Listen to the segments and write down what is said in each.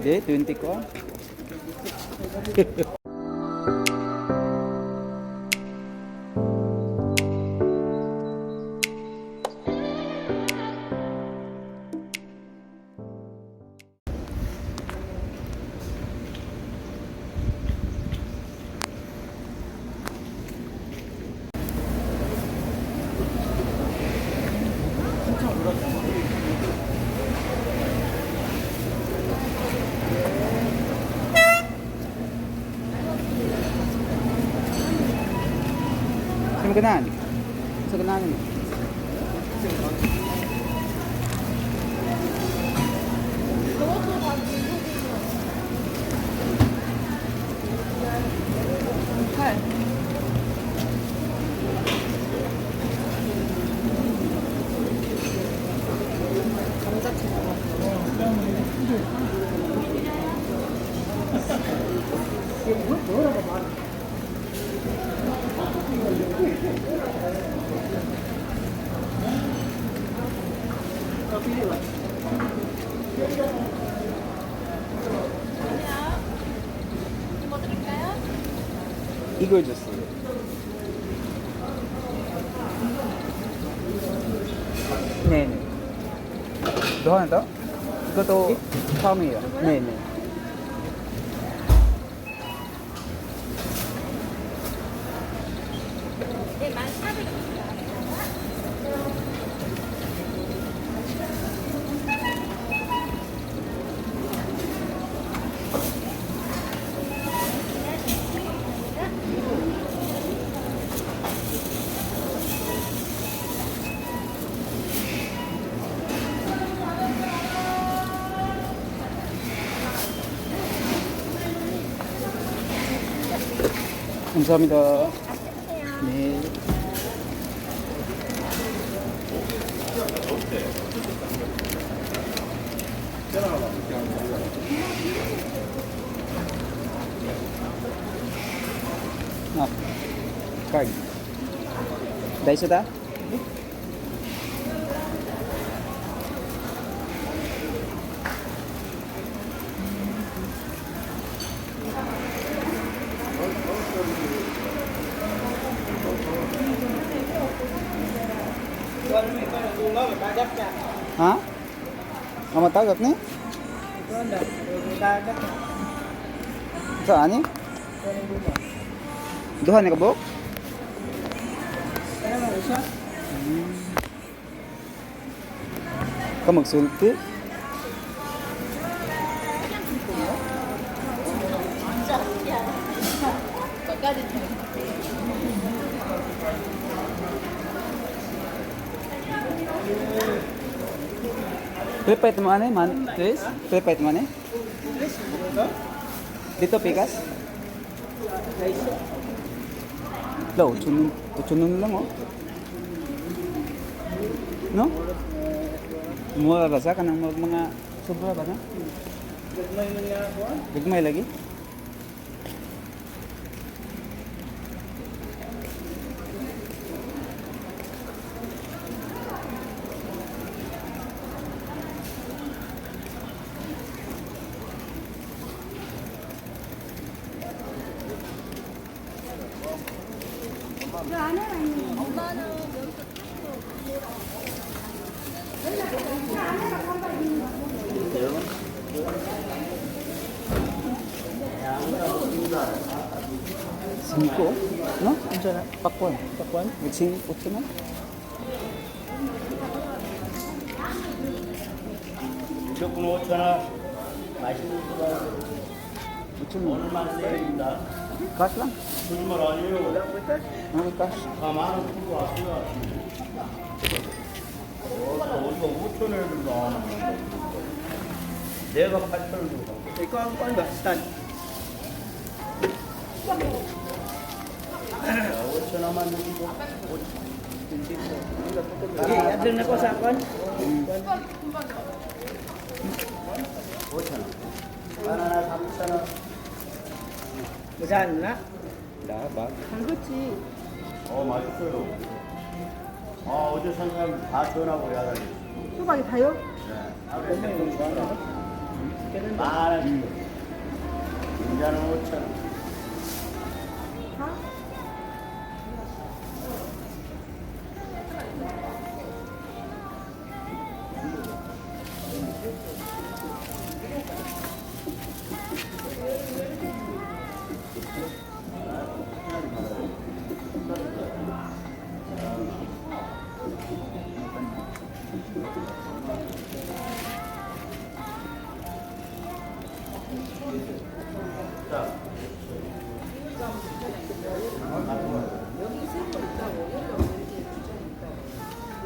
Di, 20 ko. Sa ganahan? Sa ganahan mo? 팔. 감자튀김. 뭐 드릴까요? 이걸 줬어요. 네네. 너 하나 더? 이것도 처음이에요. 네네. 네, 10,400원. 감사합니다. 네. 아, card. Dahil ta? Ha? Ang matagak ni? Saan ni? Duha ni kabuk? Ka magsulti? 끝까지 돼. Prepare mo ano man? Chris? Prepare mo ano? Dito pikas? Lo, 5천 5천 lang oh. No? Mura ba sa kanang mga sobra ba na? Gagmay lagi. Singko, no? Unsa na? Pakwan. Pakwan? Magsing utso na. 무조건 5,000원. 맛있는 거 Utso na. 오늘만 세일입니다. Cash lang. 거짓말 아니에요. Ano cash? 다 10,000원 주고 왔어요. 어디가 5,000원을 주고 내가 8,000원 주고 간 거야. Ikaw ang kuan ba? Stand. 야, 5,000원만 주고. Okay, adto na ko sa kuan. 5,000원. 바나나 3,000원. Basahan na. Da, bag. 어, 맛있어요. 아, 어제 산 사람 다 전화고 야단이. 수박이 다요? 네. 하루에 100통 주더라. 맛있겠는데. 만 원씩. 인자는 5,000원. 여기 새로 있다고. 여기가 뭐 이렇게 주차이 있다고.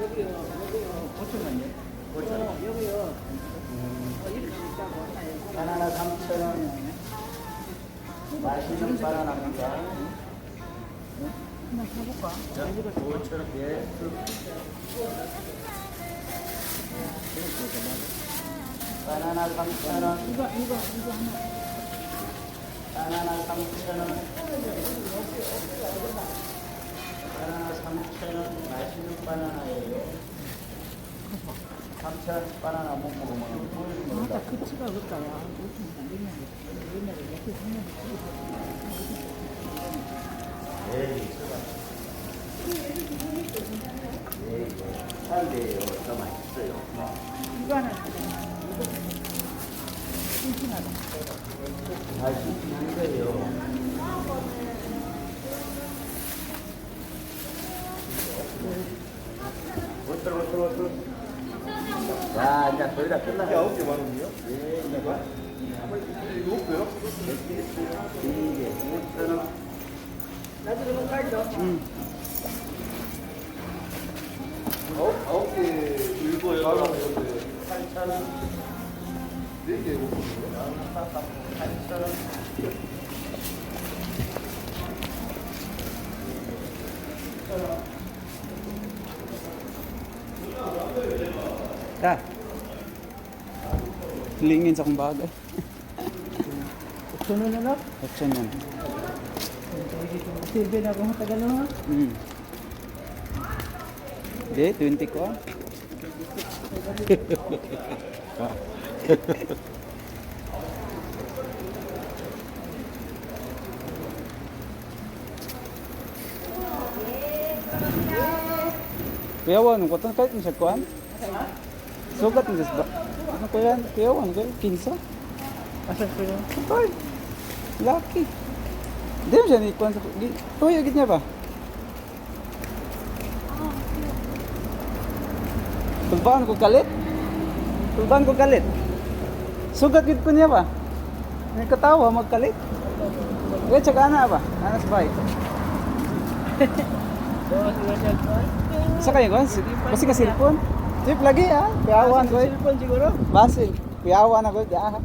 여기요, 여기요. 5천 원이요? 5천 원. 여기요. 이렇게 있다고. 바나나 3,000원. 맛있는 바나나입니다. 한번 해볼까? 5,000원. 예. 바나나 3,000원. 이거 하나. 바나나 3,000원. 바나나 3,000원. 맛있는 바나나예요. 3,000원 바나나 못 먹으면 아따 그 치가 없다 야. 옛날에 이렇게 에이, 예, 산데요. 더 맛있어요. 이거 하나 사자. 이거 싱싱하다. 맛있긴 거예요. 어쩔 어쩔 어쩔. 자, 이제 거의 다 끝나요. 아홉 개만 원이요? 예, 이제 봐. 이거 없어요? 이게 5,000원. 나도 그럼 깔죠. 아홉 개 일곱, 만 원이었는데 8,000원. 네개 5천 원이요? 8,000원. Ta. Lingin sa akong bagay. 5천 원이나? 5천 원. TV na akong matagal na. Di, 20 ko ah. Kuya Juan, ko kahit mo siya kuan? Sugat mo siya ba? Ano kuya? Kuya Juan, kuya, 15? Asa ko yun? Ay, lucky. Hindi mo siya ni kuan sa tuyo gid niya ba? Tulbaan ko kalit. Tulbaan ko kalit. Sugat gid ko niya ba? May katawa magkalit. Eh, tsaka ana ba? Ana sa bahay. Sa kayo kuan? Basi ka cellphone? Trip lagi ah. Kuyawan ko. Cellphone siguro? Basil. Kuyawan ako. Ah.